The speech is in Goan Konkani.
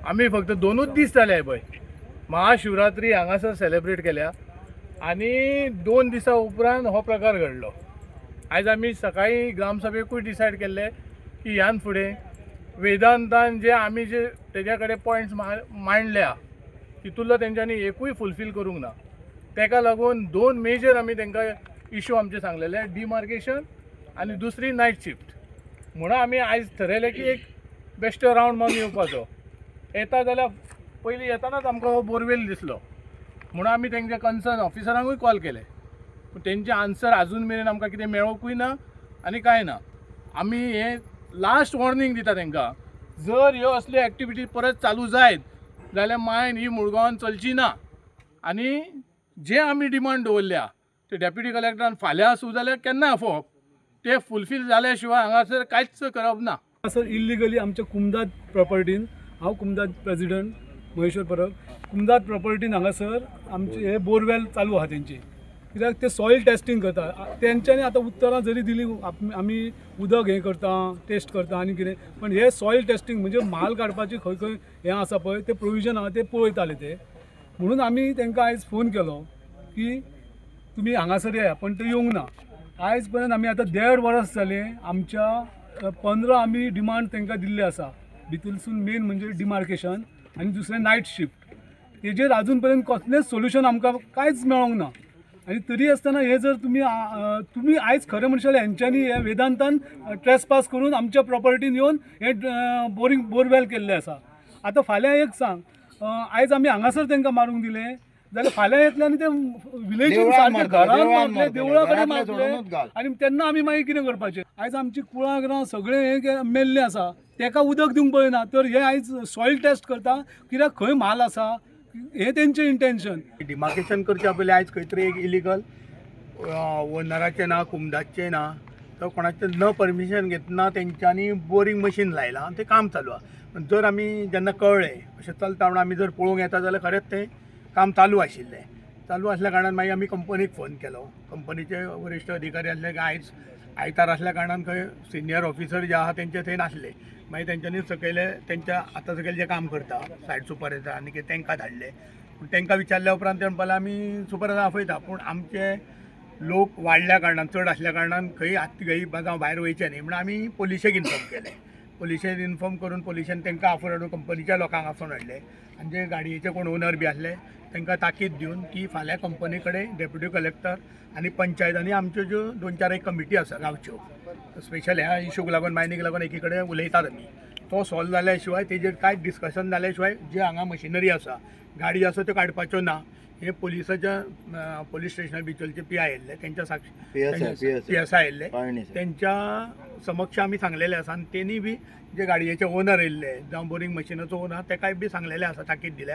आमी फक्त दोनूच दीस जाले पळय महाशिवरात्री हांगासर सेलेब्रेट केल्या आनी 2 दिसां उपरांत हो प्रकार घडलो. आयज आमी सकाळी ग्रामसभेकूय डिसायड केल्ले की ह्यान फुडें वेदांतान जे आमी जे तेज्या कडेन पॉयंट्स मांडल्या तितूंतलो तेंच्यांनी एकूय फुलफील करूंक ना. तेका लागून 2 मेजर आमी तेंकां इशू आमचे सांगलेले, डिमार्केशन आनी दुसरी नायट शिफ्ट. म्हणून आमी आयज थरयलें की एक बेश्टो रावंड मारून येवपाचो. येता जाल्यार पयलीं येतानाच आमकां हो बोरवेल दिसलो म्हणून आमी तेंच्या कन्सर्न ऑफिसरांकूय कॉल केले, पूण तेंचे आन्सर आजून मेरेन आमकां कितें मेळोंकूय ना आनी कांय ना. आमी हें लास्ट वॉर्निंग दिता तेंकां, जर ह्यो असल्यो एक्टिविटी परत चालू जायत जाल्यार मायन ही मुळगांवान चलची ना. आनी जे आमी डिमांड दवरल्या ते डेप्युटी कलेक्टरान फाल्यां आसूं जाल्यार केन्ना आफोवप, ते फुलफील जाल्या शिवाय हांगासर कांयच करप ना. सर इल्लिगली आमच्या कुमदाद प्रॉपर्टीन, हांव कुमदाद प्रेजिडंट महेश्वर परब, कुमदाद प्रॉपर्टीन हांगासर आमचे हे बोरवेल चालू आहा तेंची, कित्याक ते सॉयल टेस्टिंग करता. तेंच्यांनी आतां उत्तरां जरी दिली आमी उदक हें करता, टेस्ट करता आनी कितें, पण हे सॉयल टेस्टिंग म्हणजे म्हाल काडपाची खंय खंय हें आसा पळय ते प्रोविजन आहा ते पळयताले ते. म्हणून आमी तांकां आयज फोन केलो की तुमी हांगासर येया, पण ते येवंक ना. आयज पर्यंत आमी आतां 1.5 वर्स जालें आमच्या 15 आमी डिमांड तांकां दिल्ले आसा. भितरसून मेन म्हणजे डिमार्केशन आनी दुसरें नायट शिफ्ट, तेजेर आजून पर्यंत कसलेंच सोल्युशन आमकां कांयच मेळोंक ना. आनी तरी आसतना हे जर तुमी तुमी आयज खरें म्हणशात हेंच्यांनी हे वेदांतान ट्रेसपास करून आमच्या प्रॉपर्टीन येवन हे बोरींग बोरवेल केल्लें आसा. आतां फाल्यां एक सांग, आयज आमी हांगासर तांकां मारूंक दिलें जाल्यार फाल्यां येतले आनी ते विलेजीन सारके घरान मारतले, देवळा कडेन मारतले, आनी तेन्ना आमी मागीर कितें करपाचें. आयज आमची कुळागरां सगळें हें मेल्लें आसा, तेका उदक दिवंक पळयना. तर हे आयज सॉयल टेस्ट करता कित्याक खंय म्हाल आसा हें तेंचें इंटेन्शन. डिमार्केशन करच्या पयलीं आयज खंय तरी एक इलिगल ओनराचें ना, कुमदाचें ना, तर कोणाचें न परमिशन घेतना तेंच्यांनी बोरींग मशीन लायलां आनी तें काम चालू आसा. जर आमी जेन्ना कळ्ळें अशें चलता म्हणून आमी जर पळोवंक येता जाल्यार खरेंच तें काम चालू आशिल्लें. चालू आसल्या कारणान मागीर आमी कंपनीक फोन केलो. कंपनीचे वरिश्ठ अधिकारी आसले की आयज आयतार आसल्या कारणान खंय सिनियर ऑफिसर जे आहा तेंचे थंय नासले. मागीर तेंच्यांनी सकयले तेंच्या आतां सकयल जे काम करता सायड सुपरवायजर आनी कितें तेंकां धाडले. पूण तेंकां विचारल्या उपरांत ते म्हणपाक आमी सुपरवायजर आपयता, पूण आमचे लोक वाडल्या कारणान चड आसल्या कारणान खंय आत्तां खंय जावं भायर वयचें न्ही म्हणून आमी पोलिशेक इन्फॉर्म केलें. पोलिशेक इन्फॉर्म करून पोलिशेन तेंकां आफोवन हाडून कंपनीच्या लोकांक आफोवन हाडले आनी जे गाडयेचे कोण ओनर बी आसले तांकां ताकीद दिवन की फाल्यां कंपनी कडेन डेप्युटी कलेक्टर आनी पंचायत आनी आमच्यो ज्यो 2-4 एक कमिटी आसा गांवच्यो स्पेशल ह्या इशूक लागून मायनीक लागून एकी कडेन उलयतात आमी, तो सॉल्व जाल्या शिवाय तेजेर कांय डिस्कशन जाल्या शिवाय जे हांगा मशिनरी आसा गाडी आसा त्यो काडपाच्यो ना. हे पोलिसाच्या पोलीस स्टेशनार बिचोलचे पी I आयिल्ले, तेंच्या साक्ष पी एस I आयिल्ले, तेंच्या समक्ष आमी सांगलेले आसा. आनी तेणी बी जे गाडयेचे ओनर येयल्ले जावं बोरींग मशिनाचो ओनर तेकाय बी सांगलेले आसा, ताकीद दिल्या.